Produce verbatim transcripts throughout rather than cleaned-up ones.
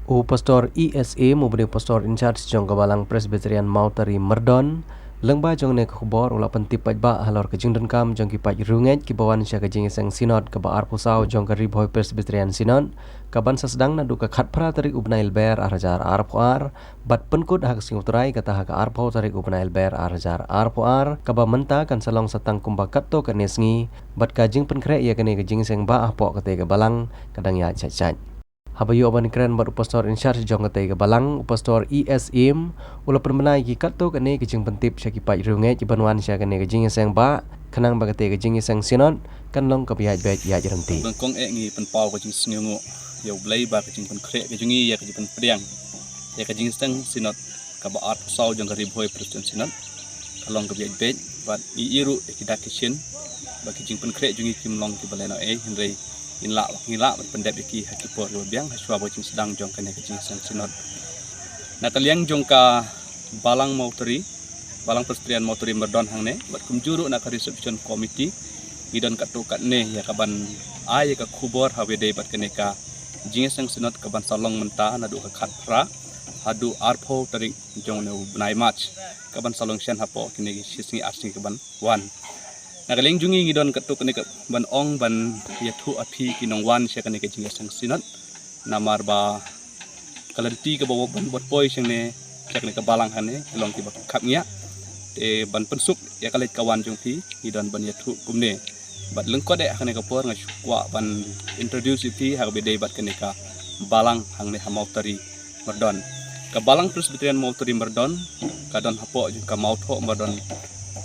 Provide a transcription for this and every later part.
U Pastor E S Eim, uba dei u Pastor in charge jong ka Balang Presbyterian Mawtari Myrdon, lyngba jong kane ka khubor u la pyntip paidbah halor ka jingdonkam jong ki paid riewngeit kiba wan sha ka jingïaseng Synod kaba arphew saw jong ka Ri Bhoi Presbyterian Synod, kaban sa sdang naduh ka khatphra tarik u bnai Lber ar hajar arphew ar, bad pynkut ha ka sngi U Trai kata ha ka arphew tarik u bnai Lber ar hajar arphew ar, kaba mynta kan sa long sa tang kumba katto katne sngi, bad ka jingpynkhreh ïa kane ka jingïaseng bah hapoh katei ka balang ka dang ïaid shait shait. Haba ïoh ban kren bad u Pastor in charge jong katei ka balang, u Pastor E S Eim, u la pynbna ïa ki katto katne ka jingpyntip sha ki paid riewngeit kiban wan sha kane ka jingïaseng bah, khnang ba katei ka jingïaseng Synod kan long kaba ïaid beit ïaid ryntih. Nyngkong eh ngi pynpaw ka jingsngewnguh ïa U Blei ba ka jingpynkhreh ka jong ngi ïa ka jingpynpdiang ïa ka jingïaseng Synod kaba arphew saw jong ka Ri Bhoi Presbyterian Synod ka long kaba ïaid beit, bad ngi ïohi ruh ïa ki dak ki shin ba ki jingpynkhreh jong ngi kim long kiba lehnohei, hynrei ngin lah, ngi lah ban pyndep ïa ki ha ki por kiba biang, ha shuwa ba ka jingsdang jong kane ka jingïaseng Synod. Na ka liang jong ka Balang Mawtari, Balang Presbyterian Mawtari Myrdon hangne, bad kumjuh ruh na ka Reception Committee, ngi don katto katne ïa kaban ai ïa ka khubor ha kaba ïadei bad kane ka jingïaseng Synod kaban sa long mynta naduh ka khatphra haduh arphew tarik jong une u bnai March, kaban sa long shen hapoh kine ki shi sngi ar sngi kaban wan. Na ka liang jong ngi ngi don katto katne kaban ong ban ïathuh ha phi ki nongwan sha kane ka jingïaseng Synod, namar ba ka lynti kaba wan ban poi shangne sha kane ka balang hangne ka long kiba khapngiah. Te ban pynsuk ïa ka leit ka wan jong phi ngi don ban ïathuh kumne. Bad lyngkot eh ha kane ka por nga shu kwah ban introduce ïa phi ha kaba ïadei bad kane ka balang hangne ha Mawtari Myrdon. Ka Balang Presbyterian Mawtari Myrdon ka don hapoh jong ka Mawthoh Myrdon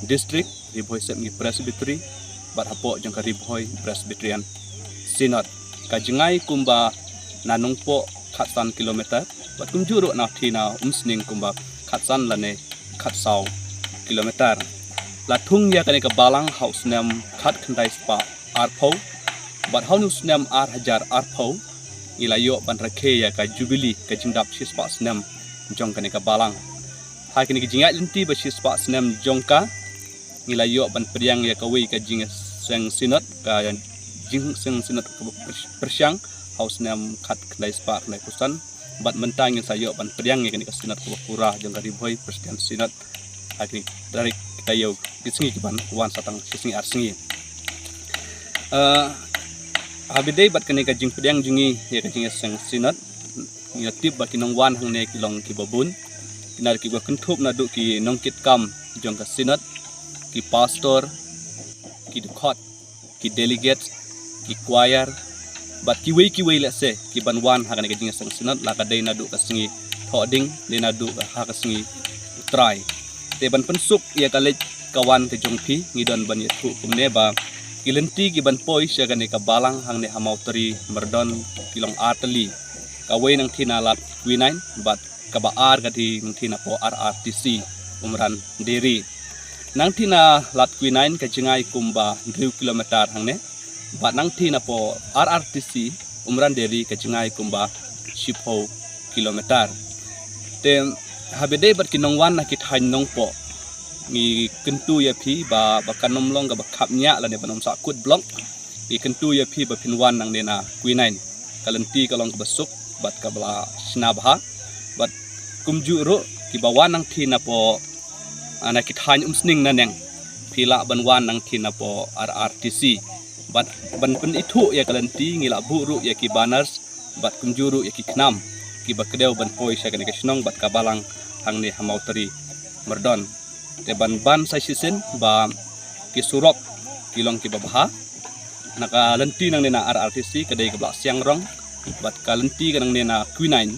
District, Ri Bhoi Sepngi Presbytery, bad hapoh jong ka Ri Bhoi Presbyterian Synod. Ka jngai kumba na Nongpoh khatsan kilometer, bad kumjuh ruh na thina Umsning kumba khatsan lane khatsaw kilometer. La thung ïa kane ka balang ha u snem khatkhyndai spah arphew, bad ha une u snem ar hajar arphew ngi la ïoh ban rakhe ïa ka jubili ka jingdap shispah snem jong kane ka balang. Ha kine ki jingïaid lynti ba shispah snem jong ka, ngi la ïoh ban pdiang ïa kawei ka jingïaseng Synod, ka jingïaseng Synod kaba pyr-, pyrshang ha u snem khatkhyndai spah khyndaiphew san. Bad mynta ngin sa ïoh ban pdiang ïa kane ka Synod kaba pura jong ka Ri Bhoi Presbyterian Synod ha kine ki tarik ki taïew ki sngi kiban wan sa tang shi sngi ar sngi. Eh, ha kaba ïadei bad kane ka jingpdiang jong ngi ïa ka jingïaseng Synod, ngi la tip ba ki nongwan hangne ki long kiba bun. Ki na ki ba kynthup naduh ki nongkitkam jong ka Synod, ki pastor, ki dkhot, ki delegate, ki choir, bad kiwei kiwei lehse kiban wan ha kane ka jingïaseng Synod, la ka dei naduh ka sngi Thohdieng, dei naduh ha ka sngi U Trai. Te ban pynsuk ïa ka leit ka wan ka jong phi ngi don ban ïathuh kumne ba ki lynti kiban poi sha kane ka balang hangne ha Mawtari Myrdon ki long ar tylli. Kawei nangthie na Lad Quinine bad kaba ar ka dei nangthie napoh R R T C Umran Dairy. Nangthie na Lad Quinine ka jngai kumba hynriew kilometer hangne, bad nangthie napoh R R T C Umran Dairy ka jngai kumba shiphew kilometer. Te ha kaba ïadei bad ki nongwan na ki thaiñ Nongpoh, ngi kyntu ïa phi ba, ba kan ym long kaba khapngiah lane ban ym sahkut block. Ngi kyntu ïa phi ba phin wan nangne na Quinine. Ka lynti ka long kaba suk bad kaba la shna bha. Bad kumjuh ruh kiba wan nangthie napoh, ah, na ki thaiñ Umsning naneng, phi lah ban wan nangthie napoh R R T C. Bad ban pynithuh ïa ka lynti ngi la buh ruh ïa ki banners bad kumjuh ruh ïa ki khnam kiba kdew ban poi sha kane ka shnong bad ka balang hangne ha Mawtari Myrdon. Te ban ban sa shisien ba ki surok ki long kiba bha. Na ka lynti nangne na R R T C ka dei kaba la siang rong, bad ka lynti ka nangne na Quinine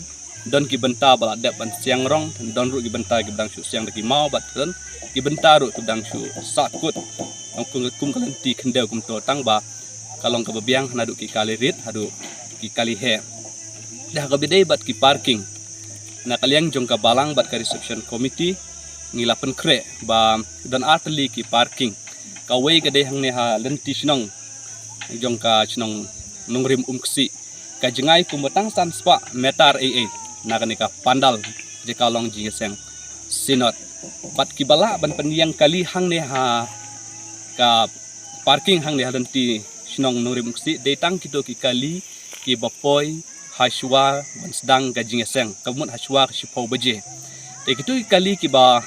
don ki bynta ba la dep ban siang rong, don ruh ki bynta kiba dang shu siang da ki maw, bad don ki bynta ruh kiba dang shu sahkut. Kum, kum ka lynti khyndew kumto, tang ba ka long kaba biang naduh ki kali rit haduh ki kali heh. Te ha kaba ïadei bad ki parking, na ka liang jong ka balang bad ka reception committee ngi la pynkhreh ba don ar tylli ki parking. Kawei ka dei hangne ha lynti shnong jong ka shnong Nongrim Umksih, ka jngai kumba tang san spah meter ei ei na kane ka pandal jaka long jingïaseng Synod. Bad kiba lah ban pynïeng kali hangne ha ka parking hangne ha lynti shnong Nongrim Umksih dei tang kito ki kali kiba poi hashwa ban sdang ka jingïaseng, ka mut hashwa ka shiphew baje. Te kito ki kali kiba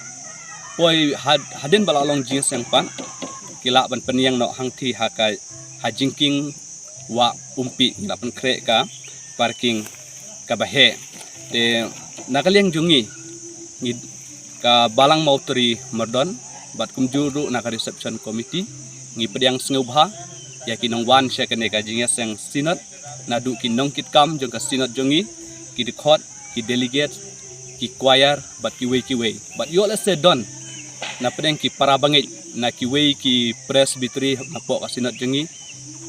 poi had-, hadien ba la long jingïaseng pat, ki lah ban pynïeng noh hangthie ha ka, ha jingkieng Wah Umpi, ngi la pynkhreh ka parking kaba heh. Te na ka liang jong ngi, ngi ka Balang Mawtri Myrdon bad kumjuh ruh na ka reception committee, ngi pdiang sngewbha ïa ki nongwan sha kane ka jingïaseng synod, naduh ki nongkitkam jong ka synod jong ngi, ki dkhot, ki delegate, ki choir bad kiwei kiwei. Bad ïoh lehse don na pdeng ki para bangeit na kiwei ki presbytery napoh ka synod jong ngi,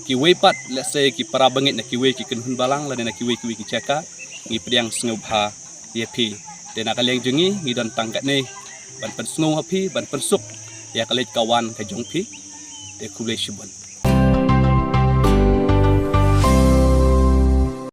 kiwei pat lehse ki para bangeit na kiwei ki kynhun balang lane na kiwei kiwei ki jaka, ngi pdiang sngewbha ïa phi. Te na ka liang jong ngi, ngi don tang katne ban pynsngew ha phi, ban pynsuk ïa ka leit ka wan ka jong phi. Te khublei shibun.